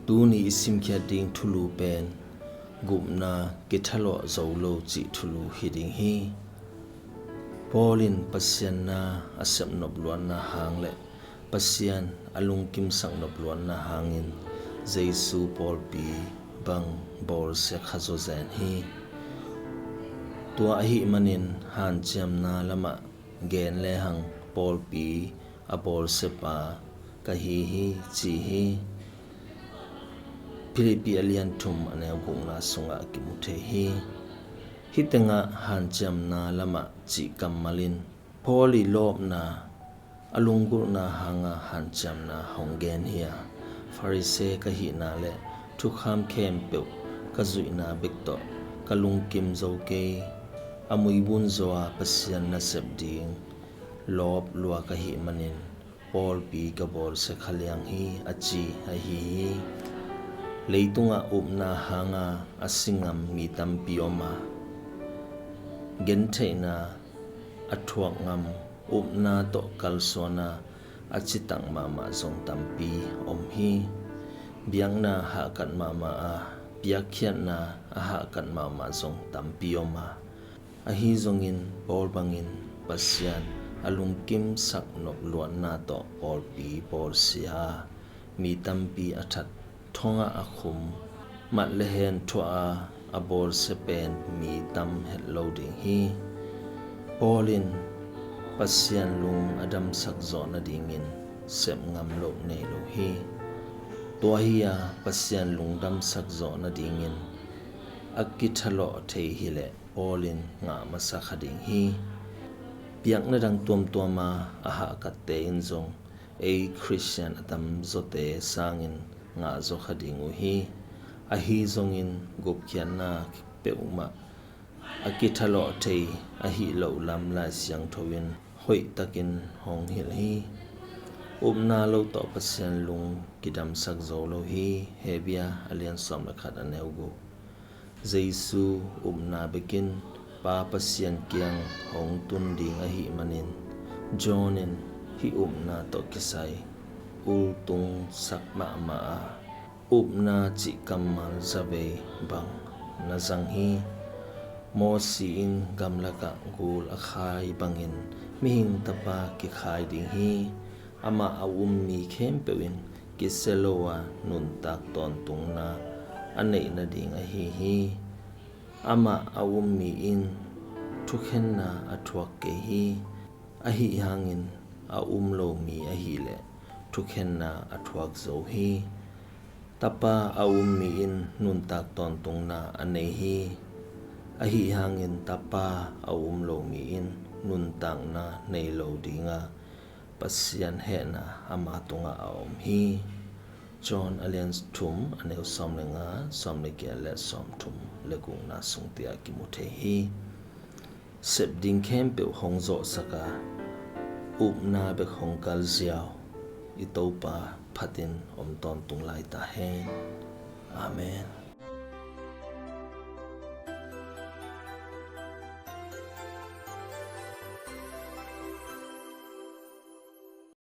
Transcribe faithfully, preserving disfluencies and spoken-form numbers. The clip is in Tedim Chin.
Tuni i simkhiat ding thulu pen gupna kithalawh zo lo cih thulu hi ding hi. Paul in Pasian na a sepnop luatna hang le Pasian a lungkimsak nop luatna hangin Jesu pawlpi bang bawlsia kha zawzen hi. Tua ahih manin hanciamna lamah gen lehang pawlpi a bawlsiapa ka hi hi ci hi. Philippi a lian thum a neu gukna sungah kimu thei hi. Hih tengah hanciamna lamah cih kammal in Paul i lawpna, a lunggulhna hanga hanciamna hong gen hi a, Pharisee ka hihna le thukham khempeuh ka zuihna bek tawh ka lungkim zo kei. A muibun zaw a Pasian nasep ding lawp lua ka hih manin pawlpi ka bawlsia kha liang hi a ci ahi hi. Leitungah upna hanga a si ngam mi tampi om a, gentheihna a thuak ngam, upna tawh kalsuana a citak mahmah zong tampi om hi. Biakna hahkat mahmah a, piakkhiatna a hahkat mahmah zong tampi om a, ahi zongin Paul bangin Pasian a lungkimsak nop luatna tawh pawlpi bawlsia a, mi tampi a that thongah a khum, mat le hen thuah a, a bawlsia pen mi tam het lo ding hi. Paul in Pasian lung a damsak zawh nadingin sep ngam loh nei lo hi. Tua hi a Pasian lung damsak zawh nadingin a kithalawh thei hileh Paul in ngah masa kha ding hi. Piakna dang tuamtuama a hahkatte in zong ei Khristian a tamzawte sangin ngah zaw kha ding uh hi. Ahi zongin gupkhiatna peuhmah a kithalawh thei ahih loh lam Lai Siangtho in hoihtakin hong hilh hi. Upna lo tawh Pasian lung kidamsak zo lo hi. Hebru a lian sawm le khat a neu guk. Jesu upna bekin Pa Pasian kiang hong tun ding ahih manin John in hih upna tawh kisai ultungsak mahmah a, upna cih kammal zavei bang na zang hi. Mawsi in gamlakah gul a khai bangin mihing tapa kikhai ding hi. Amah a um mi khempeuh in kisia lo a nuntak tawntungna a neih nading ahi hi. Amah a um mi in thukhenna a thuak kei hi. Ahi hangin a um lo mi ahileh thukhenna a thuak zo hi. Tapa a um mi in nuntak tawntungna a nei hi. Ahi hangin Tapa a um lo mi in nuntakna nei lo dinga Pasian hehna ama tungah a om hi. John a lian thum a neu sawm le nga, sawm le giat le sawm thum le gukna sung tiah kimu thei hi. Sep ding khempeuh hong zawhsak a, upna bek hong kal ziau i Topa phatin om tawntung lai ta hen. Amen.